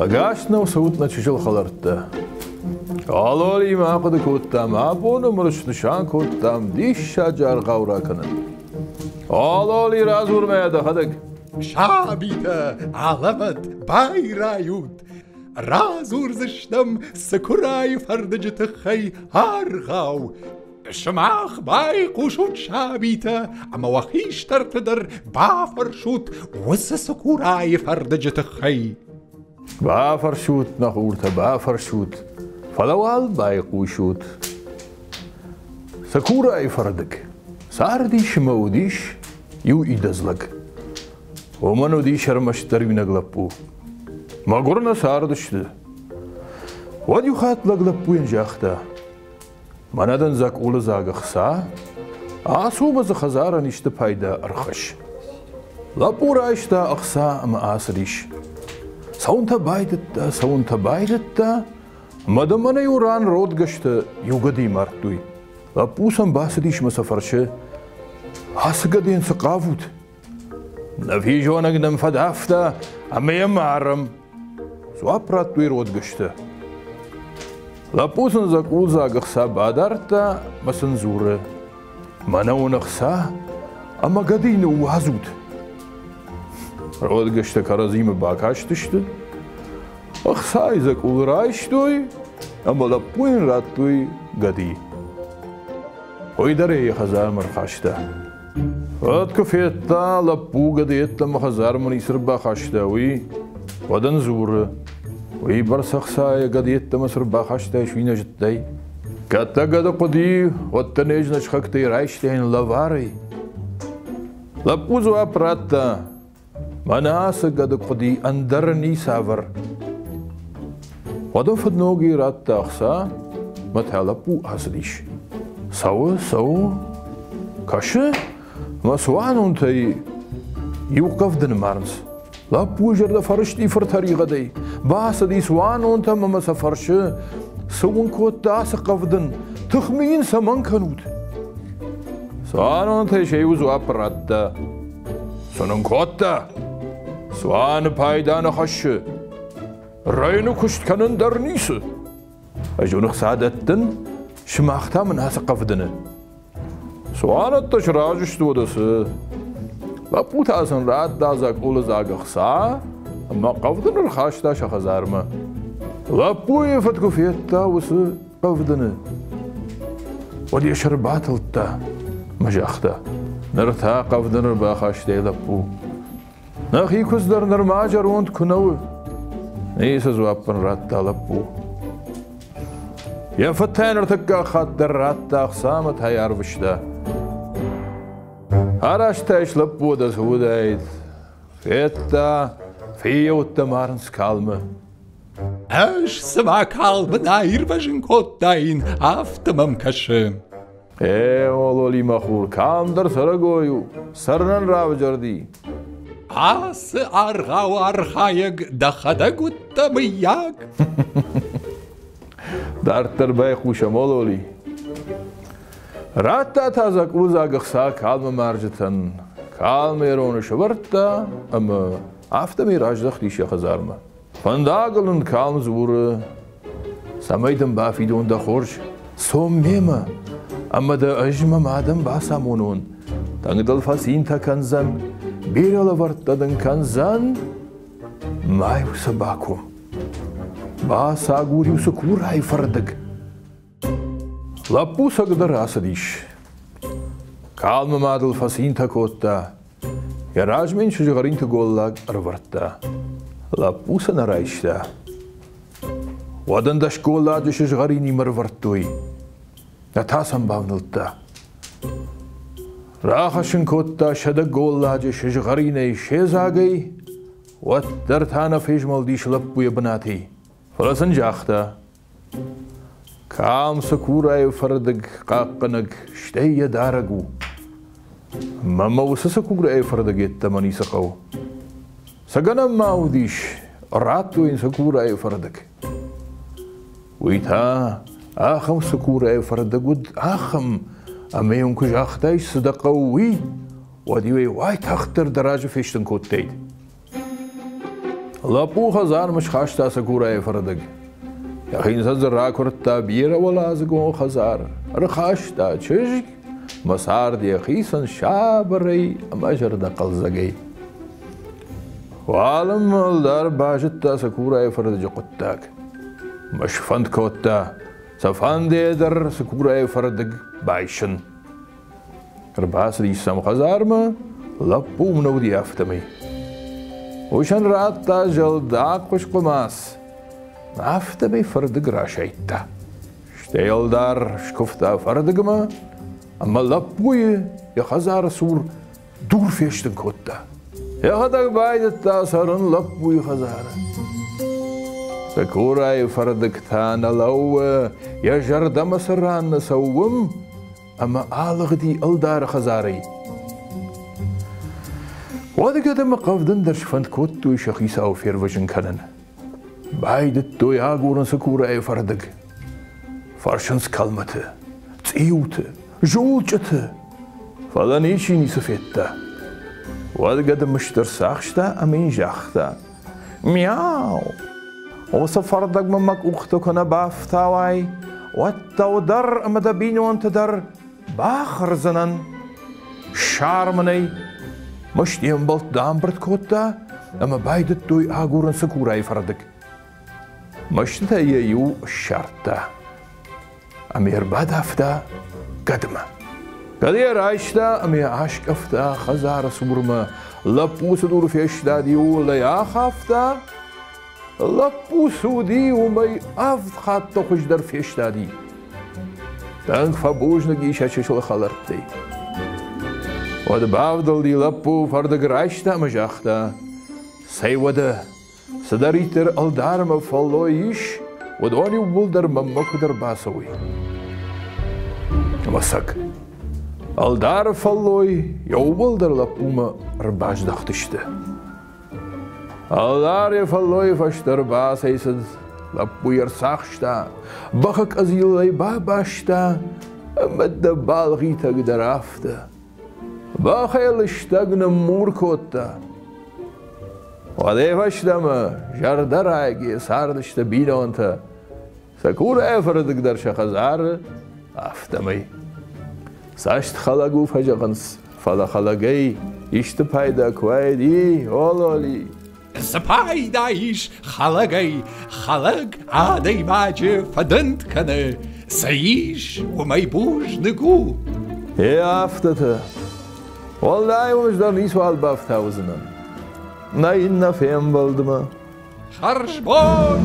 Ӕгас нӕу цӕут нӕ чысыл хӕлӕрттӕ. Алолимӕ ахъуыды кодтам, абоны мыр снысан кодтам диссаджы аргъау ракӕнын. Алоли, радзур мӕ дӕхӕдӕг. Сабитӕ, алӕмӕт, байрайут! Радзурдзыстӕм цыкурайы фӕрдыджы тыххӕй аргъау. Сымах байхъусут, сабитӕ, ӕмӕ уӕ хистӕрты дӕр бафӕрсут уыцы цыкурайы фӕрдыджы тыххӕй. Бафӕрсут, нӕ хуртӕ, бафӕрсут, фӕлӕ уал байхъусут. Цыкурайы фӕрдыг цардис ӕмӕ уыдис иу идӕдз лӕг. Уымӕн уыдис ӕрмӕстдӕр иунӕг лӕппу. Мӕгуыр нӕ цардысты. Уӕд иу хатт лӕг лӕппуйӕн загъта: Мӕнӕ дын дзӕкъулы дзаг ӕхца, ацу ӕмӕ дзы хӕдзарӕн исты пайда ӕрхӕсс. Лӕппу райста ӕхца ӕмӕ ацыдис. Цӕуынтӕ байдыдта, цӕуынтӕ байдыдта, ӕмӕ дын мӕнӕ иу ран родгӕстӕ иу гӕдыйы мардтой. Лӕппу сӕм бацыдис мӕ сӕ фӕрсы: Ацы гӕдыйӕн цы хъавут? Нӕ физонӕг нӕм фӕдафта ӕмӕ йӕ марӕм. Дзуапп радтой родгӕстӕ. Лӕппу сын дзӕкъулдзаг ӕхца бадардта ӕмӕ сын дзуры: Мӕнӕ уын ӕхца ӕмӕ гӕдыйы ныууадзут. Родгӕстӕ кӕрӕдзимӕ бакастысты, ӕхцайы дзӕкъул райстой ӕмӕ лӕппуйӕн радтой гӕдыйы. Уый дӕр ӕй йӕ хӕдзармӕ рхаста. Уӕд куы федта, лӕппу гӕды йеддӕмӕ хӕдзармӕ ницы рбахаста, уый, уӕд ын дзуры: Уый бӕрц ӕхцайӕ гӕды йеддӕмӕ цы рбахастаис, уый нӕ зыдтай. Кӕд дӕ гӕды хъуыди, уӕд дӕ не знӕсхӕгтӕй райстаин лӕварӕй. Лӕппу дзуапп радта: Мӕнӕ ацы гӕды хъуыди, ӕндӕр ницавӕр. Уӕдӕ фыдногӕй радта ӕхца, мӕ та лӕппу ацыдис. Цӕуы, цӕуы, кӕсы, мӕ цуанонтӕй иу хъӕвдын марынц. Лӕппуйы зӕрдӕ фӕрысти фыртӕригъӕдӕй. Бацыди цуанонтӕм ӕмӕ сӕ фӕрсы, цы уын кодта ацы хъӕвдын, тыхми йын цӕмӕн кӕнут? Цуанонтӕй сӕ иу дзуапп радта: Цы нын кодта? Цуаны пайда нӕ хӕссы. Районы куыст кӕнын дӕр ницы. Ӕз уын ӕхца дӕттын, сымах та мын ацы хъӕвдыны. Цуанӕттӕ сразы сты уӕдӕ цы. Лӕппу та сын радта дзӕкъулы дзаг ӕхца ӕмӕ хъӕвдын ӕрхаста сӕ хӕдзармӕ. Лӕппуйы фыд куы федта уыцы хъӕвдыны. Уӕд йӕ сӕр батылдта мӕ загъта: Ныр та хъӕвдын ӕрбахастай, лӕппу. Нӕхи куыдз дӕр нырма зӕронд куы нӕ у. Ницы дзуапп ын радта лӕппу. Йӕ фыд та ныртӕккӕ хатт дӕр радта ӕхца ӕмӕ та йӕ арвыста. Арӕзтаис лӕппу дӕ цы уыдаид. Федта, фыййӕуттӕ марынц калмы. Ӕз цыма калмы нӕ аирвӕзын кодтаин, афтӕ мӕм кӕсы. Э, ололи мӕ хур, калм дӕр цӕрӕгой у, цӕрынӕн равзӕрди. Ацы аргъауы архайӕг дӕхӕдӕг уыдтӕ, мыййаг? Дарддӕр байхъусӕм, ололи. Радта та дзӕкъулдзаг ӕхца калмы марджытӕн, калмы йӕ роны сӕвӕрдта ӕмӕ афтӕмӕй раздӕхтис йӕ хӕдзармӕ. Фӕндагыл ын калм дзуры, цӕмӕй дын бафидон дӕ хорз, цом мемӕ, ӕмӕ дӕ ӕз мӕ мадӕн бацамонон. Тынг дыл фӕцинтӕ кӕндзӕн, бирӕ лӕвӕрттӕ дын кӕндзӕн, ма-иу сӕ баком. Бацагур-иу цыкурайы фӕрдыг. Лӕппу цӕгдӕр ацыдис. Калмы мадыл фӕцинтӕ кодта. Йӕ размӕ йын сызгъӕринты голлаг ӕрывӕрдта. Лӕппу сӕ нӕ райста. Уӕд ын дӕс голладжы сызгъӕринимӕ ӕрывӕрдтой. Нӕ та сӕм бавнӕлдта. Рахӕссын кодта 100 голладжы сызгъӕринӕй се дзагӕй, уӕддӕр та нӕ фезмӕлдис лӕппуйы бынатӕй. Фӕлӕ сын загъта: Калм цыкурайы фӕрдыг хъахъхъӕнӕг, стӕй йӕ дарӕг у. Мӕ уыцы цыкурайы фӕрдыг йеддӕмӕ ницы хъӕуы. Цы гӕнӕн ма уыдис, радтой йын цыкурайы фӕрдыг. Уый та ахӕм цыкурайы фӕрдыг уыд, ахӕм, ӕмӕ йын куы загътаис, цы дӕ хъӕуы, уый, уӕд-иу ӕй уайтагъддӕр дӕ разы фестын кодтаид. Лӕппу хӕдзармӕ схаста Сакурайы фӕрдыг. Йӕхицӕн дзы ракуырдта бирӕуӕладзыгон хӕдзар, ӕрхаста чызг мӕ цард йӕхицӕн сабырӕй ӕмӕ зӕрдӕхъӕлдзӕгӕй. Уалынмӕ ӕлдар базыдта Сакурайы фӕрдыджы хъуыддаг. Мӕ сфӕнд кодта, сӕ фӕндыйӕ дӕр Сакурайы фӕрдыг байсын. Ӕрбацыдис сӕм хӕдзармӕ, лӕппу уым нӕ уыди, афтӕмӕй. Усӕн радта зӕлдагхуыз хъуымац, афтӕмӕй фӕрдыг расайдта. Стӕй ӕлдар скуывта фӕрдыгмӕ ӕмӕ лӕппуйы йӕ хӕдзары цур дур фестын кодта. Йӕхӕдӕг байдыдта цӕрын лӕппуйы хӕдзары. Цыкурайы фӕрдыг та нӕ лӕууы, йӕ зӕрдӕмӕ цы ран нӕ цӕуы, уым ӕмӕ алыгъди ӕлдары хӕдзарӕй. Уӕд ӕмӕ Хъӕвдын дӕр сфӕнд кодтой сӕ хицауы фервӕзын кӕнын. Байдыдтой агурын Цыкурайы фӕрдыг. Фӕрсынц кӕлмыты, цъиуты, зулчъыты, фӕлӕ ничи ницы федта. Уӕд гӕдымыстыр цахста ӕмӕ йын загъта: «Мяу! Уыцы фӕрдыгмӕ мӕ къухты куы нӕ бафтауай, уӕд дӕу дӕр ӕмӕ дӕ бинонты дӕр бахӕрдзынӕн. Ссар мын ӕй!» Мыст йе мбӕлтты амбырд кодта ӕмӕ байдыдтой агурын Цыкурайы фӕрдыг. Мыстытӕй йӕ иу ссардта ӕмӕ йӕ ӕрбадавта гӕдымӕ. Гӕды йӕ райста ӕмӕ йӕ аскъӕфта хӕдзары цурмӕ. Лӕппу цы дур фестади, ууыл ӕй ахафта. Лӕппу цы уыди, уымӕй авд хатты хуыздӕр фестади. Тынг фӕбузныг ис йӕ чысыл хӕлӕрттӕй. Уӕд бавдӕлди лӕппу, фӕрдыг райста ӕмӕ загъта: «Цӕй уӕдӕ, Цыдӕриддӕр ӕлдармӕ фӕллой ис, уыдон иууылдӕр мӕнмӕ куыд ӕрбацӕуой. Ӕмӕ цӕг, ӕлдары фӕллой иууылдӕр лӕппумӕ ӕрбаздӕхтысты. Ӕлдар йӕ фӕллойы фӕстӕ ӕрбацӕйцыд, лӕппу йӕ ӕрцахста, бӕхы къӕдзилыл ӕй бабаста ӕмӕ дӕ балгъитӕг дӕр афтӕ. Бӕхӕй лыстӕг ныммур кодта. Уӕдӕй фӕстӕмӕ зӕрдӕрайгӕ цардысты бинонтӕ, сӕ курӕй фӕрдыг дӕр сӕ хӕдзары, афтӕмӕй. Цӕст хӕлӕг у фӕзӕгъынц, фӕлӕ хӕлӕгӕй исты пайда куы уаид, и, ололи. Цы пайда ис хӕлӕгӕй? Хӕлӕг адӕймаджы фӕдынд кӕны. Цы ис, уымӕй бузныг у. Е афтӕтӕ. Уӕлдай уӕздӕр ницуал бафтаудзынӕн. Нӕ иннӕ фембӕлдмӕ. Хӕрзбон!